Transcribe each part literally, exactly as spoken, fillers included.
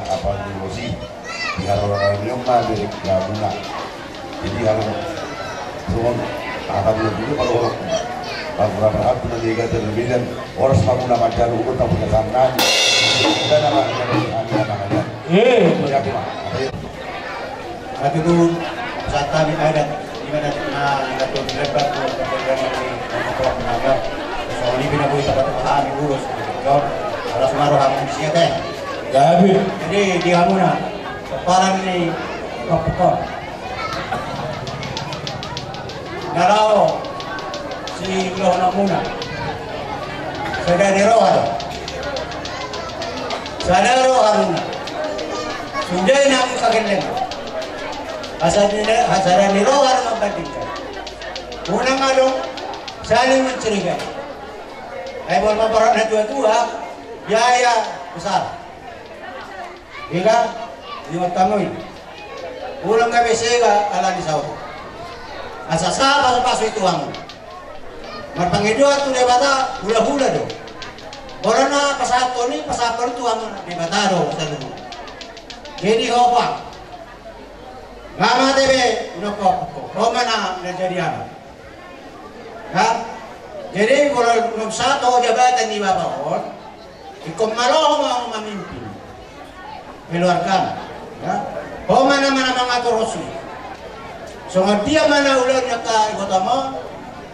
Apa ni bosi? Di haroro nami on ma berek hamuna. Jadi haro songon apa ni bosi, kalau kalau aku berapa hak na mega dan lebih dan orang semua guna macam ukur tak punya sana. Kita nama kita nama kita. Eh, ya, Pak. Tapi tu sata ni ada di mana na na tu lebar tu perjalanan ni. Soalnya bina bui tempat tempat kami urus. Alas maro hamu di siat eh. Jadi di hamuna. Paran ni papukon. Na laho sidohononmuna. Sada ni roha do. Sada rohamuna. Sude na mangkagendeng. Asa ni, asa ni roha do mambandingkan. Unang adong saling mencurigai. Ai molo mamborat na tua-tua, biaya besar. Iga, di otamui. Ulang gabe sega ala ni saut. Asa sa pasu-pasu i tu hamu. Marpangidoan tu Debata hula-hula do. Molo na pasahathon i, pasahathon tu hamu Debata do saluhut. Jadi hopa. Nga mate be, unokop. Ho ma na jadi anak. Kan? Jadi molo nunga sahat ho jabatan ni bapa on, ingkon malo ho ma mamimpin keluargam. Ho ma na mangatur ho sude. Songon dia ma na ulaon ni angka ibotom on,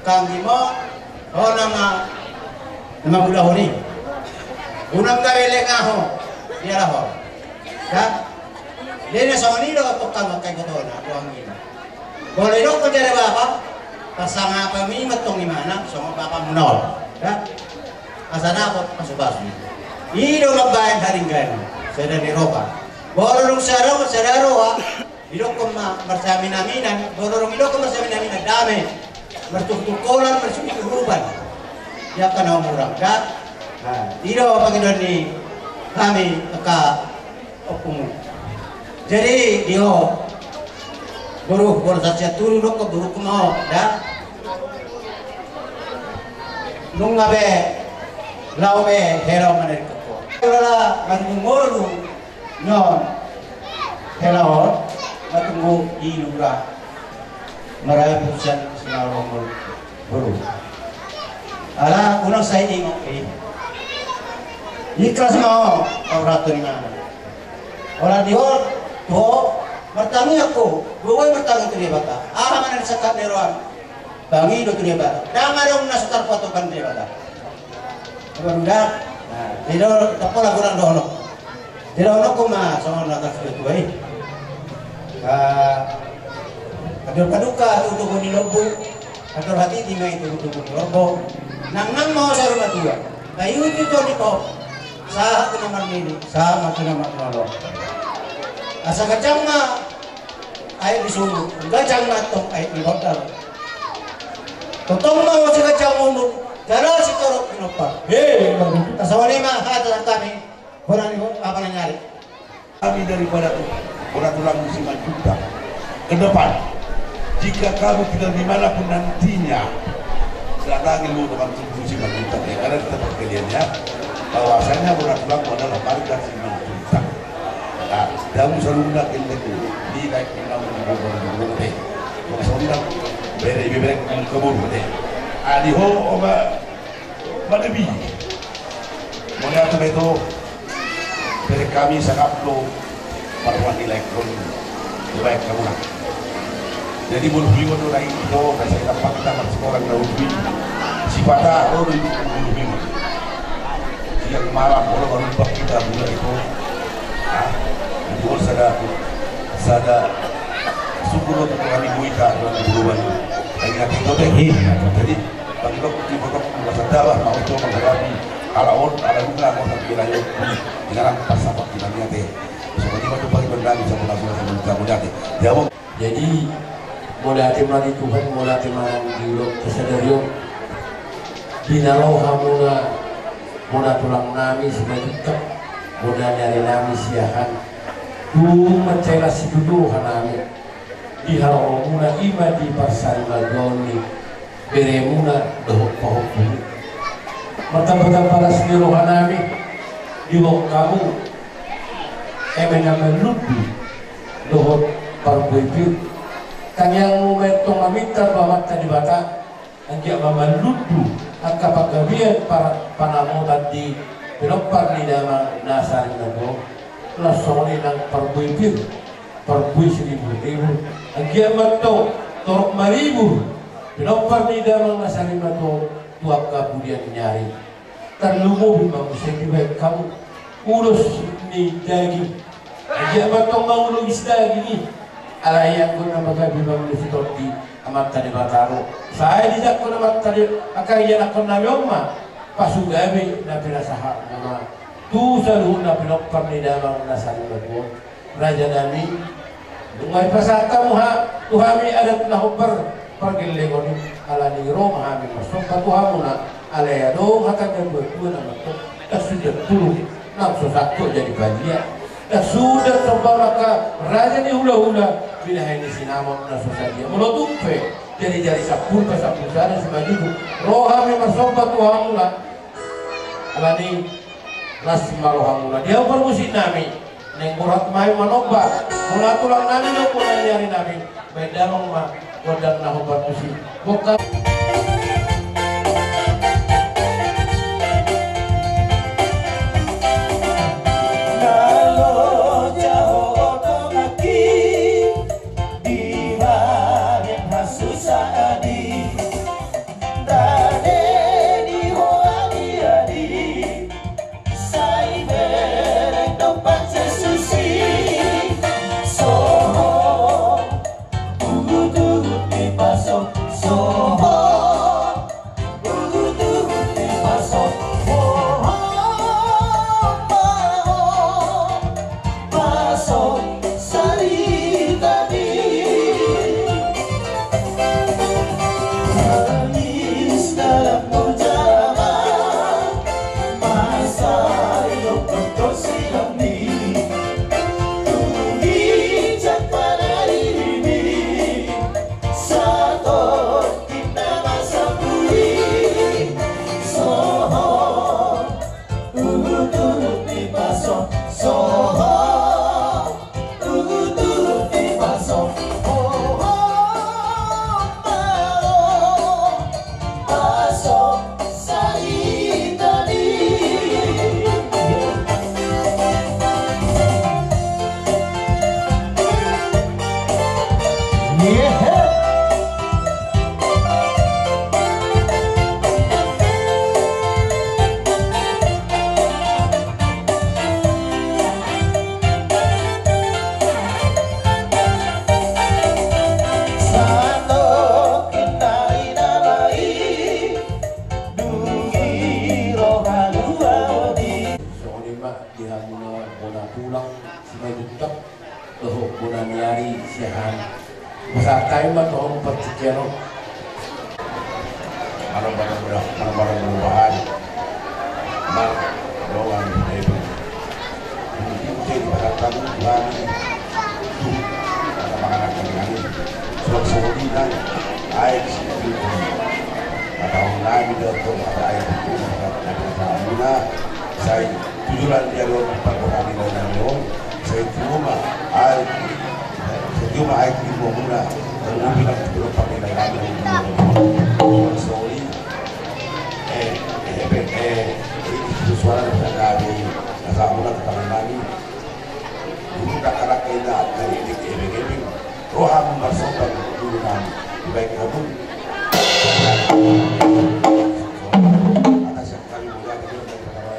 angka anggim on, ho nama na mangulahon i. Unang gabe lengah ho. Dialap ho. Kan? Jadi na songon i do tongtong angka ibotona, angka anggim. Molo idokkon jala bapa, pasangaponmi ma tong imana songon bapamuna on. Asa dapot pasu-pasu. I do mambahen haringgan, sada ni roha. Molo dung sada, sada roha, idokkon ma marsiamin-aminan, molo dung idokkon marsiamin-aminan dame. Martuktuk holan, martuktuk urupan. Ia angka na umurang da. I do pangidoan ni hami angka ompung. Jadi di ho boru, boru sasian turu dokkon boru kuma ho da. Nunga be laho be hela on manari koko. Hela manungolu non hela on matunggu i lura. Marabu sian sinalomon. Boru. Ala unang sai ingot i. Ikhlas ma ho pauraton imana. Olat di ho tu ho martangiang ho. Boi martangiang tu Debata. Aha ma na disangkap ni roham? Pangido tu Debata. Ndang adong na so tarpatupa ni Debata. Baru ndang. Nah, jadi tapola kurang dohonok. Jadi dohonok ma songon na tarsudah tua i. Atur paduka tu tubu ni lombu. Atur hatiti ma i tu tubu ni lombu. Nang nang ma ho saur matua. Kayu tu toni ko. Sahat tu na marnini, sahat ma tu na marnono. Asa gajang ma aek di sumur, gajang ma tong aek di bondar. Tongtong ma ho si gajang umur, jala si torop pinompar. He, asa on ma hata hami. Bona ni ho, apa na nyari? Kami daripada tu, bona tulang Simanjuntak. Ke depan, jika kamu tinggal di mana pun nantinya, datangi lu dengan tubuh Simanjuntak ya, karena kita perkelian ya, bahwasanya bona tulang adalah marga Simanjuntak. Nah, damu salunga gendek lu, di naik di namu di bawah di bawah deh. Maksudnya, bere bebek kebun deh. Adi ho, oma, Manebi. Mauliate ma ito. Berek hami sangap do. Parwangi laek on. Dibaen hamuna. Jadi molo huingot do na ito, na sai tampak hita marsikorang na ujui. Sipata ro do molo huingot. Siang malam molo marumpak hita mula ito. Ah, itu sada sada syukur do tu hami, boi hita do tu bulan. Jadi Pangilok, di pangilok, masa dalah, mau itu menghadapi ala on, ala nunga, mau sampai wilayah on, dilarang pas apa kita niat eh. Seperti itu pagi bendang, bisa mengaku, bisa mengaku niat eh. Dia mau. Jadi, mauliate ma di Tuhan, mauliate ma di ulok kesadarion. Di na roha muna, muna tulang nami Simanjuntak, muna ni ari nami Siahaan. Tu mansai las situtu roha nami. Di haroromuna i ma di parsarimagoon ni beremuna dohot pahompumuna. Martambatambar las ni roha nami di boan hamu Eme na marlundu dohot parbue pir. Tangiangmu ma antong maminta tu Amanta Debata, anggiat ma marlundu angka panggabean par-, panamotan di pinompar ni damang na sari matua on. Laos songon i nang parbue pir, parbue siribur-ribur. Anggiat ma antong torop maribur pinompar ni damang na sari matua on tu angka pudian ni ari. Tarlumobi ma muse dibahen hamu ulos ni daging. Anggiat ma antong mangulogis daging i. Alai anggo na magabe mangulogis i tondi Amanta Debata do. Sai dijangkon Amanta Debata angka ianakhon nami on ma pasugabe na pinasahatmuna tu saluhutna pinompar ni damang na sari matua on. Raja nami, nunga dipasahat hamu ha-, tu hami adat na hombar pargellengon i, alani ro ma hami marsomba tu hamuna, alai adong hata ni natuatua na mandok, ndang sude turun, nang so sangkot jadi palia. Ndang sude somba angka raja ni hulahula, binahen ni sinamot na so sadia. Molo tung pe, jadi-jadi sampulu, sampulu sada simanjujung. Ro hami marsomba tu hamuna. Alani, las ma rohamuna. Di hau parmusik nami. Naeng borhat ma hami manomba. Molo tulang nami do, molo ni ari nami. Bahen damang ma gondang na hombar tusi. Bongkar. Na loja ho oto ngaki, dibahen hasusaan i. Ndang denggan ho adi-adi, sai bereng dompak Jesus i. Soho, uduti paso, soho, uduti paso, soho, paho. Paso sarita di. Nangis dalam pujama, masa ilok kotor silam di. Tuhi cak pada ini, sator kita masa pulih. Soho. Uduti paso, soho. Uduti paso, soho. Paso sarita di. Songon i ma di hamuna bona tulang Simanjuntak. Dohot bona ni ari sian hami. Pasahat hami ma tu hamu partingkian on. Manomba-nomba, manomba-nomba hami. Mar, dongan, ebe. Mungkin jadi pasahat hami tu hami. Tu, kata manganak kami hami. Suang songon i nang aek si. Kata on nami dohot kata aek tu, kata, kata hamuna. Sai. Tujuan dia dua empat orang ini, sai tio ma aek, sai tio ma aek di hamuna. Lalu bilang tu penumpang di dalam, sorry. Eh, eh, eh, eh, ini suara dari kami, asal mula ke tangan kami. Dulu tak kalah kena dari ini, ini, ini. Roha mempersembah dulu kami. Baik kamu. Atas yang kami mulia, kami pertama.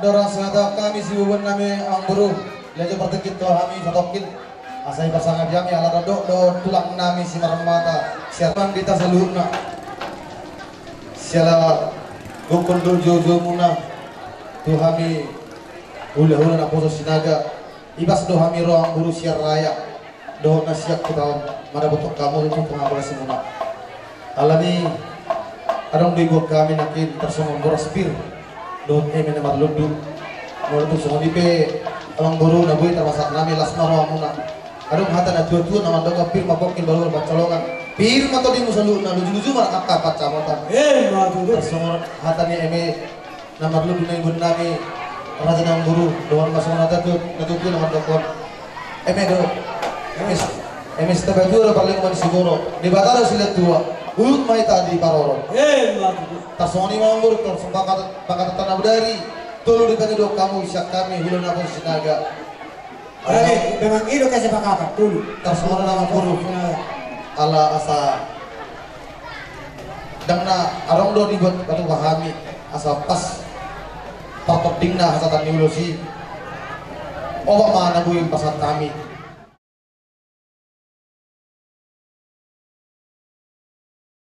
Torang sahata hami siboban nami amangboru, lejo partingkian tu hami satongkin. Asa diparsangapi hami ala dok do tulang nami Simarmata, sian pandita saluhutna. Siala gokkon do joujou muna tu hami hulahula naposo Sinaga. Ibas do hami ro amangboru sian raya dohot na sian huta on mandapothon hamu tu pangalaosion muna. Alani adong do diboan hami nangkin tarsongon boras pir dohot eme na marlundu. Molo tung songon i pe amangboru na boi tarpasahat nami, las ma rohamuna. Adong hata na tuatua na mandok, pir ma pongki, balua ma pansalongan, pir ma tondimuna saluhutna, lujuluju ma rangkap pansamotan. Ima tutu. Tarsongon hata ni eme na marlundu na diboan nami raja ni amangboru, dohot ma songon hata tu na tuatua na mandokhon. Eme do. Eme, eme sitabatua do parlinggoman ni sigoro, Debata do silehon tua, huhut ma hita diparorot. Ima tutu. Tarsongon i ma amangboru, tarsongon pangkat-, pangkatanta na bodari, tolu dipangido hamu sian hami hulahula naposo Sinaga. Jadi, memang i do kesepakatan, tolu. Tarsongon i ma amangboru. Ala asa ndang na adong do dibuat batu hami, asa pas partordingna hasahatan ni ulos i. Opat ma na boi pasahat hami.